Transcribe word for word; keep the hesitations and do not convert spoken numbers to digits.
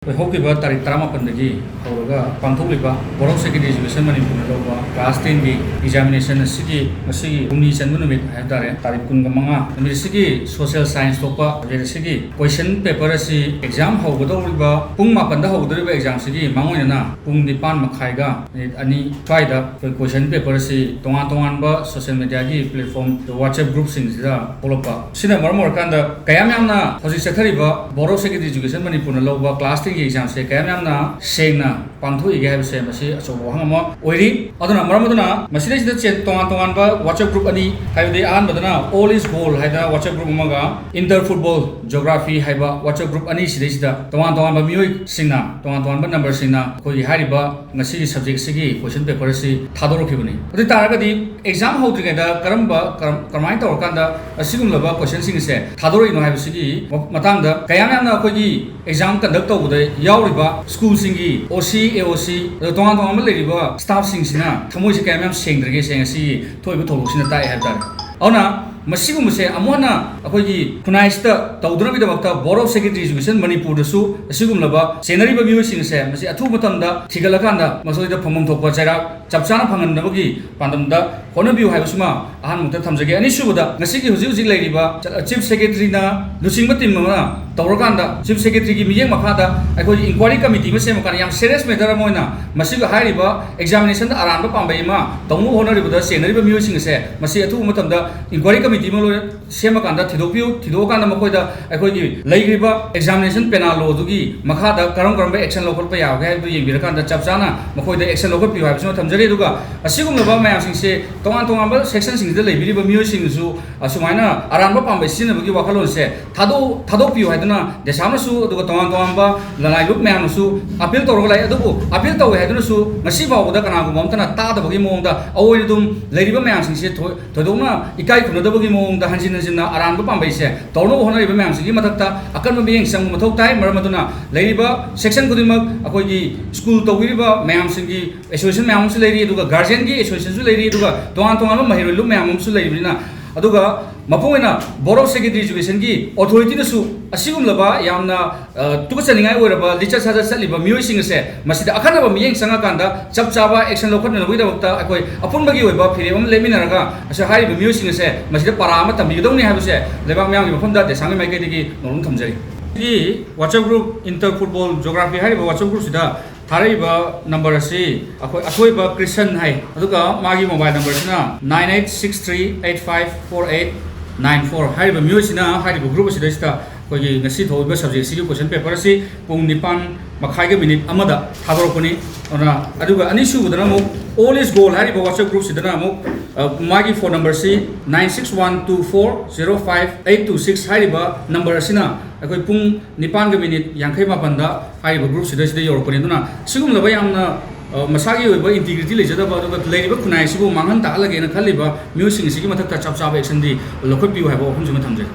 ꯑꯩꯈꯣꯏ ꯍꯧꯈꯤꯕ ꯇꯥꯔꯤꯛ ꯇꯔꯥꯃꯥꯄꯟꯗꯒꯤ ꯍꯧꯔꯒ ꯄꯥꯡꯊꯣꯛꯂꯤꯕ Board of Secondary Education ꯃꯅꯤꯄꯨꯔꯅ ꯂꯧꯕ class ten ꯒꯤ examination ꯑꯁꯤꯒꯤ ꯉꯁꯤꯒꯤ ꯍꯨꯝꯅꯤ ꯆꯟꯕ ꯅꯨꯃꯤꯠ ꯍꯥꯏꯕ ꯇꯥꯔꯦ, ꯇꯥꯔꯤꯛ ꯀꯨꯟꯒ ꯃꯉꯥ ꯅꯨꯃꯤꯠ ꯑꯁꯤꯒꯤ social science ꯊꯣꯛꯄ subject ꯑꯁꯤꯒꯤ question paper ꯑꯁꯤ exam ꯍꯧꯒꯗꯧꯔꯤꯕ ꯄꯨꯡ ꯃꯥꯄꯟꯗ ꯍꯧꯒꯗꯧꯔꯤꯕ exam ꯁꯤꯒꯤ ꯃꯥꯡꯑꯣꯏꯅꯅ ꯄꯨꯡ ꯅꯤꯄꯥꯟ ꯃꯈꯥꯏꯒ ꯃꯤꯅꯤꯠ ꯑꯅꯤ ꯁ꯭ꯋꯥꯏꯗ ꯑꯩꯈꯣꯏ question paper ꯑꯁꯤ ꯇꯣꯉꯥꯟ ꯇꯣꯉꯥꯟꯕ social media ꯒꯤ platform, WhatsApp group ꯁꯤꯡꯁꯤꯗ ꯊꯣꯛꯂꯛꯄ꯫ ꯁꯤꯅ ꯃꯔꯝ ꯑꯣꯏꯔꯀꯥꯟꯗ ꯀꯌꯥꯝ ꯌꯥꯝꯅ ꯍꯧꯖꯤꯛ ꯆꯠꯊꯔꯤꯕ Board of Secondary Education ꯃꯅꯤꯄꯨꯔꯅ ꯂꯧꯕ class ten ꯒꯤ exam ꯁꯦ ꯀꯌꯥꯝ ꯌꯥꯝꯅ ꯁꯦꯡꯅ ꯄꯥꯡꯊꯣꯛꯏꯒꯦ ꯍꯥꯏꯕꯁꯦ ꯃꯁꯤ ꯑꯆꯧꯕ ꯋꯥꯍꯪ ꯑꯃ ꯑꯣꯏꯔꯤ꯫ ꯑꯗꯨꯅ ꯃꯔꯝ ꯑꯗꯨꯅ ꯃꯁꯤꯗꯩꯁꯤꯗ ꯆꯦ-, ꯇꯣꯉꯥꯟ ꯇꯣꯉꯥꯟꯕ WhatsApp group ꯑꯅꯤ, ꯍꯥꯏꯕꯗꯤ ꯑꯍꯥꯟꯕꯗꯅ All is Goal ꯍꯥꯏꯗꯅ WhatsApp group ꯑꯃꯒ, Inter Football Geography ꯍꯥꯏꯕ WhatsApp group ꯑꯅꯤ ꯁꯤꯗꯩꯁꯤꯗ ꯇꯣꯉꯥꯟ ꯇꯣꯉꯥꯟꯕ ꯃꯤꯑꯣꯏꯁꯤꯡꯅ, ꯇꯣꯉꯥꯟ ꯇꯣꯉꯥꯟꯕ number ꯁꯤꯡꯅ ꯑꯩꯈꯣꯏꯒꯤ ꯍꯥꯏꯔꯤꯕ ꯉꯁꯤꯒꯤ subject ꯁꯤꯒꯤ question paper ꯑꯁꯤ ꯊꯥꯗꯣꯔꯛꯈꯤꯕꯅꯤ꯫ ꯑꯗꯨ ꯑꯣꯏ ꯇꯥꯔꯒꯗꯤ exam ꯍꯧꯗ꯭ꯔꯤꯉꯩꯗ ꯀꯔꯝꯕ, ꯀꯔꯝ-, ꯀꯔꯝꯍꯥꯏꯅ ꯇꯧꯔꯀꯥꯟꯗ ꯑꯁꯤꯒꯨꯝꯂꯕ question ꯁꯤꯡꯁꯦ ꯊꯥꯗꯣꯔꯛꯏꯅꯣ ꯍꯥꯏꯕꯁꯤꯒꯤ ꯃꯇꯥꯡꯗ ꯀꯌꯥꯝ ꯌꯥꯝꯅ ꯑꯩꯈꯣꯏꯒꯤ exam conduct ꯇꯧꯕꯗ ꯌꯥꯎꯔꯤꯕ school ꯁꯤꯡꯒꯤ OC, AOC, ꯑꯗꯨꯒ ꯇꯣꯉꯥꯟ ꯇꯣꯉꯥꯟꯕ ꯂꯩꯔꯤꯕ staff ꯁꯤꯡꯁꯤꯅ ꯊꯃꯣꯏꯁꯦ ꯀꯌꯥꯝ ꯌꯥꯝ ꯁꯦꯡꯗ꯭ꯔꯒꯦ ꯁꯦ ꯉꯁꯤꯒꯤ ꯊꯣꯛꯏꯕ ꯊꯧꯗꯣꯛꯁꯤꯅ ꯇꯥꯛꯑꯦ ꯍꯥꯏꯕ ꯇꯥꯔꯦ꯫ ꯑꯗꯨꯅ ꯃꯁꯤꯒꯨꯝꯕꯁꯦ ꯑꯃꯨꯛ ꯍꯟꯅ ꯑꯩꯈꯣꯏꯒꯤ ꯈꯨꯟꯅꯥꯏꯁꯤꯗ ꯇꯧꯗꯅꯕꯒꯤꯗꯃꯛꯇ Board of Secondary Education ꯃꯅꯤꯄꯨꯔꯗꯁꯨ ꯑꯁꯤꯒꯨꯝꯂꯕ ꯆꯦꯟꯅꯔꯤꯕ ꯃꯤꯑꯣꯏꯁꯤꯡ ꯑꯁꯦ ꯃꯁꯤ ꯑꯊꯨꯕ ꯃꯇꯝꯗ ꯊꯤꯒꯠꯂꯀꯥꯟꯗ ꯃꯈꯣꯏꯗ ꯐꯪꯐꯝ ꯊꯣꯛꯄ ꯆꯩꯔꯥꯛ ꯆꯞ ꯆꯥꯅ ꯐꯪꯍꯟꯅꯕꯒꯤ ꯄꯥꯟꯗꯝꯗ ꯍꯣꯠꯅꯕꯤꯌꯨ ꯍꯥꯏꯕꯁꯤꯃ ꯑꯍꯥꯟꯕꯃꯛꯇ ꯊꯝꯖꯒꯦ꯫ ꯑꯅꯤꯁꯨꯕꯗ, ꯉꯁꯤꯒꯤ ꯍꯧꯖꯤꯛ ꯍꯧꯖꯤꯛ ꯂꯩꯔꯤꯕ Chief Secretary ꯅ ꯂꯨꯆꯤꯡꯕ team ꯑꯃꯅ ꯇꯧꯔꯀꯥꯟꯗ Chief Secretary ꯒꯤ ꯃꯤꯠꯌꯦꯡ ꯃꯈꯥꯗ ꯑꯩꯈꯣꯏꯒꯤ inquiry committee ꯑꯃ ꯁꯦꯝꯃꯀꯥꯟꯗ ꯌꯥꯝ serious matter ꯑꯃ ꯑꯣꯏꯅ ꯃꯁꯤꯒ ꯍꯥꯏꯔꯤꯕ examination ꯗ ꯑꯔꯥꯟꯕ ꯄꯥꯝꯕꯩ ꯑꯃ ꯇꯧꯅꯕ ꯍꯣꯠꯅꯔꯤꯕꯗ ꯆꯦꯟꯅꯔꯤꯕ ꯃꯤꯑꯣꯏꯁꯤꯡ ꯑꯁꯦ ꯃꯁꯤ ꯑꯊꯨꯕ ꯃꯇꯝꯗ inquiry committee ꯑꯃ ꯂꯣꯏ-, ꯁꯦꯝꯃꯀꯥꯟꯗ ꯊꯤꯗꯣꯛꯄꯤꯌꯨ꯫ ꯊꯤꯗꯣꯛꯑꯀꯥꯟꯗ ꯃꯈꯣꯏꯗ ꯑꯩꯈꯣꯏꯒꯤ ꯂꯩꯔꯤꯕ examination penal law ꯗꯨꯒꯤ ꯃꯈꯥꯗ ꯀꯔꯝ ꯀꯔꯝꯕ action ꯂꯧꯈꯠꯄ ꯌꯥꯕꯒꯦ ꯍꯥꯏꯕꯗꯨ ꯌꯦꯡꯕꯤꯔꯀꯥꯟꯗ ꯆꯞ ꯆꯥꯅ ꯃꯈꯣꯏꯗ action ꯂꯧꯈꯠꯄꯤꯌꯨ ꯍꯥꯏꯕꯁꯤꯃ ꯊꯝꯖꯔꯤ꯫ ꯑꯗꯨꯒ ꯑꯁꯤꯒꯨꯝꯂꯕ ꯃꯌꯥꯝꯁꯤꯡꯁꯦ ꯇꯣꯉꯥꯟ ꯇꯣꯉꯥꯟꯕ section ꯁꯤꯡꯁꯤꯗ ꯂꯩꯕꯤꯔꯤꯕ ꯃꯤꯑꯣꯏꯁꯤꯡꯅꯁꯨ ꯑꯁꯨꯃꯥꯏꯅ ꯑꯔꯥꯟꯕ ꯄꯥꯝꯕꯩ ꯁꯤꯖꯤꯟꯅꯕꯒꯤ ꯋꯥꯈꯜꯂꯣꯟꯁꯦ ꯊꯥꯗꯣꯛ-, ꯊꯥꯗꯣꯛꯄꯤꯌꯨ ꯍꯥꯏꯗꯨꯅ ꯗꯦꯁꯥꯝꯅꯁꯨ ꯑꯗꯨꯒ ꯇꯣꯉꯥꯟ ꯇꯣꯉꯥꯟꯕ ꯂꯅꯥꯏ ꯂꯨꯞ ꯃꯌꯥꯝꯅꯁꯨ appeal ꯇꯧꯔꯒ ꯂꯥꯛꯏ꯫ ꯑꯗꯨꯕꯨ appeal ꯇꯧꯋꯦ ꯍꯥꯏꯗꯨꯅꯁꯨ ꯉꯁꯤ ꯐꯥꯎꯕꯗ ꯀꯅꯥꯒꯨꯝꯕ ꯑꯃꯠꯇꯅ ꯇꯥꯗꯕꯒꯤ ꯃꯑꯣꯡꯗ ꯑꯑꯣꯏ ꯑꯗꯨꯝ ꯂꯩꯔꯤꯕ ꯃꯌꯥꯝꯁꯤꯡꯁꯦ ꯊꯣꯏ-, ꯊꯣꯏꯗꯣꯛꯅ ꯏꯀꯥꯏ ꯈꯨꯝꯅꯗꯕꯒꯤ ꯃꯑꯣꯡꯗ ꯍꯟꯖꯤꯟ ꯍꯟꯖꯤꯟꯅ ꯑꯔꯥꯟꯕ ꯄꯥꯝꯕꯩꯁꯦ ꯇꯧꯅꯕ ꯍꯣꯠꯅꯔꯤꯕ ꯃꯌꯥꯝꯁꯤꯒꯤ ꯃꯊꯛꯇ ꯑꯀꯟꯕ ꯃꯤꯠꯌꯦꯡ ꯆꯪꯕ ꯃꯊꯧ ꯇꯥꯏ꯫ ꯃꯔꯝ ꯑꯗꯨꯅ ꯂꯩꯔꯤꯕ section ꯈꯨꯗꯤꯡꯃꯛ ꯑꯩꯈꯣꯏꯒꯤ school ꯇꯧꯕꯤꯔꯤꯕ ꯃꯌꯥꯝꯁꯤꯡꯒꯤ association ꯃꯌꯥꯝ ꯑꯃꯁꯨ ꯂꯩꯔꯤ, ꯑꯗꯨꯒ guardian ꯒꯤ association ꯁꯨ ꯂꯩꯔꯤ, ꯑꯗꯨꯒ ꯇꯣꯉꯥꯟ ꯇꯣꯉꯥꯟꯕ ꯃꯍꯩꯔꯣꯏ ꯂꯨꯞ ꯃꯌꯥꯝ ꯑꯃꯁꯨ ꯂꯩꯔꯤꯕꯅꯤꯅ, ꯑꯗꯨꯒ ꯃꯄꯨꯡ ꯑꯣꯏꯅ Board of Secondary Educationꯒꯤ authorityꯅꯁꯨ ꯑꯁꯤꯒꯨꯝꯂꯕ ꯌꯥꯝꯅ, ꯑ, ꯇꯨꯀꯠꯆꯅꯤꯡꯉꯥꯏ ꯑꯣꯏꯔꯕ ꯂꯤꯆꯠ ꯁꯥꯖꯠ ꯆꯠꯂꯤꯕ ꯃꯤꯑꯣꯏꯁꯤꯡ ꯑꯁꯦ ꯃꯁꯤꯗ ꯑꯈꯟꯅꯕ ꯃꯤꯠꯌꯦꯡ ꯆꯪꯉꯀꯥꯟꯗ ꯆꯞ ꯆꯥꯕ action ꯂꯧꯈꯠꯅꯅꯕꯒꯤꯗꯃꯛꯇ ꯑꯩꯈꯣꯏ ꯑꯄꯨꯟꯕꯒꯤ ꯑꯣꯏꯕ ꯐꯤꯔꯦꯞ ꯑꯃ ꯂꯦꯞꯃꯤꯟꯅꯔꯒ ꯑꯁꯤ ꯍꯥꯏꯔꯤꯕ ꯃꯤꯑꯣꯏꯁꯤꯡ ꯑꯁꯦ ꯃꯁꯤꯗ ꯄꯔꯥ ꯑꯃ ꯇꯝꯕꯤꯒꯗꯧꯅꯤ ꯍꯥꯏꯕꯁꯦ ꯂꯩꯕꯥꯛ ꯃꯤꯌꯥꯝꯒꯤ ꯃꯐꯝꯗ ꯗꯦꯁꯥꯡꯒꯤ ꯃꯥꯏꯀꯩꯗꯒꯤ ꯅꯣꯡꯂꯨꯛ ꯊꯝꯖꯔꯤ꯫ ꯁꯤꯒꯤ WhatsApp group, Inter Football Geography ꯍꯥꯏꯔꯤꯕ WhatsApp groupꯁꯤꯗ ꯊꯥꯔꯛꯏꯕ number ꯑꯁꯤ ꯑꯩꯈꯣꯏ ꯑꯊꯣꯏꯕ ꯀ꯭ꯔꯤꯁꯟ ꯍꯥꯏ, ꯑꯗꯨꯒ ꯃꯥꯒꯤ mobile numberꯁꯤꯅ nine eight six three eight five four eight nine four ꯍꯥꯏꯔꯤꯕ ꯃꯤꯑꯣꯏꯁꯤꯅ ꯍꯥꯏꯔꯤꯕ group ꯑꯁꯤꯗꯩꯁꯤꯗ ꯑꯩꯈꯣꯏꯒꯤ ꯉꯁꯤ ꯊꯣꯛꯏꯕ subjectꯁꯤꯒꯤ question paperꯁꯤ ꯄꯨꯡ ꯅꯤꯄꯥꯟ ꯃꯈꯥꯏꯒ minute ꯑꯃꯗ ꯊꯥꯗꯣꯔꯛꯄꯅꯤ꯫ ꯑꯗꯨꯅ, ꯑꯗꯨꯒ ꯑꯅꯤꯁꯨꯕꯗꯅ ꯑꯃꯨꯛ All is Goal ꯍꯥꯏꯔꯤꯕ WhatsApp groupꯁꯤꯗꯅ ꯑꯃꯨꯛ, ꯑ, ꯃꯥꯒꯤ phone numberꯁꯤ nine six one two four zero five eight two six ꯍꯥꯏꯔꯤꯕ number ꯑꯁꯤꯅ ꯑꯩꯈꯣꯏ ꯄꯨꯡ ꯅꯤꯄꯥꯟꯒ minute ꯌꯥꯡꯈꯩ ꯃꯥꯄꯟꯗ ꯍꯥꯏꯔꯤꯕ groupꯁꯤꯗꯩꯁꯤꯗ ꯌꯧꯔꯛꯄꯅꯤ꯫ ꯑꯗꯨꯅ ꯁꯤꯒꯨꯝꯂꯕ ꯌꯥꯝꯅ, ꯑ, ꯃꯁꯥꯒꯤ ꯑꯣꯏꯕ integrity ꯂꯩꯖꯗꯕ, ꯑꯗꯨꯒ ꯂꯩꯔꯤꯕ ꯈꯨꯟꯅꯥꯏ ꯑꯁꯤꯕꯨ ꯃꯥꯡꯍꯟ ꯇꯥꯛꯍꯜꯂꯒꯦꯅ ꯈꯜꯂꯤꯕ ꯃꯤꯑꯣꯏꯁꯤꯡ ꯑꯁꯤꯒꯤ ꯃꯊꯛꯇ ꯆꯞ ꯆꯥꯕ actionꯗꯤ ꯂꯧꯈꯠꯄꯤꯌꯨ ꯍꯥꯏꯕ ꯋꯥꯐꯝꯁꯤꯃ ꯊꯝꯖꯒꯦ꯫